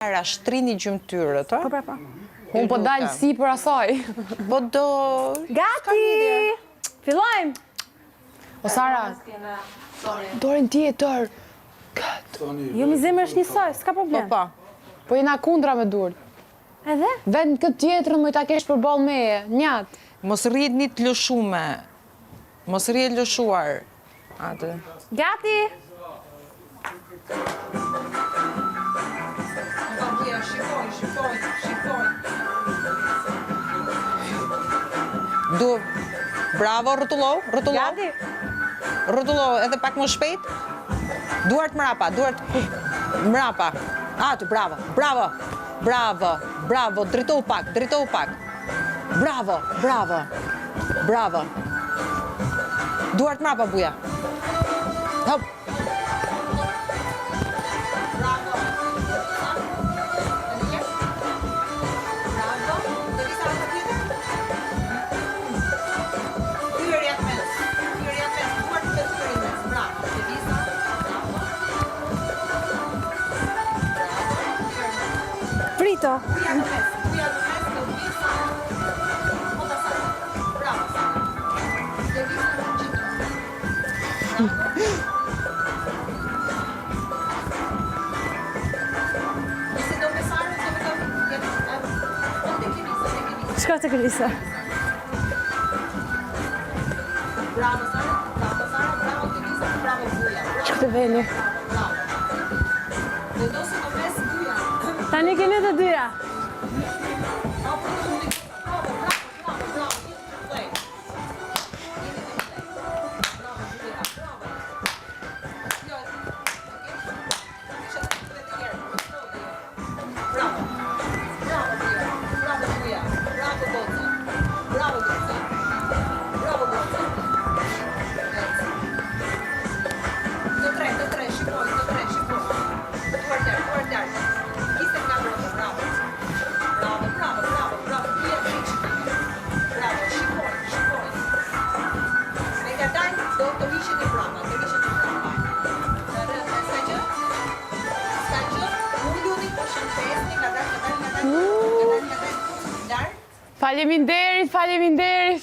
Sara, shtrini gjymtyrët, ë? Po, pra, po. Unë po dal sipër asaj. Po do... Gati! Fillojmë! O Sara, dorën tjetër. Jo, mi zemër është njësoj, s'ka Po, problem. po. Po jena kundra me durë. Edhe? Vend këtë tjetrën më i ta kesh përballë meje, njat. Mos rritni të lëshume. Mos rri e lëshuar. Atë. Gati! Du, bravo, rrotullo, rrotullo. Gati! Rrotullo edhe pak më shpejt. Duart mrapa, duart mrapa. Aty, bravo, bravo, bravo, bravo, drejtohu pak, drejtohu pak. Bravo, bravo, bravo. Duart mrapa, buja. Hop. Prito! Shko te Krisa. Bravo Sara, bravo Sara, bravo Kelisa, bravo Buja. Shko te Veli. Vendosi në mes Buja. Tani kemi të dyja. Bravo, bravo, bravo, bravo. Play. Bravo Buja, bravo. Jo, okay. Bravo. Bravo Buja, bravo Buja, bravo Goca. Bravo Goca. Bravo Goca. Ec. Të tre, të tre, shikoj, të tre, shikoj. Duart lart, duart lart. Gishtat nga brenda, bravo. Bravo, bravo, bravo, bravo. Buja drejt shikimi. Bravo, shikoj, shikoj. Me ngadalë do të hiqeni prapa, të hiqeni prapa. S'ka gjë? S'ka gjë? Uluni, po shëndetni, ngadalë, ngadalë, ngadalë, ngadalë, ngadalë. Lart. Faleminderit, faleminderit.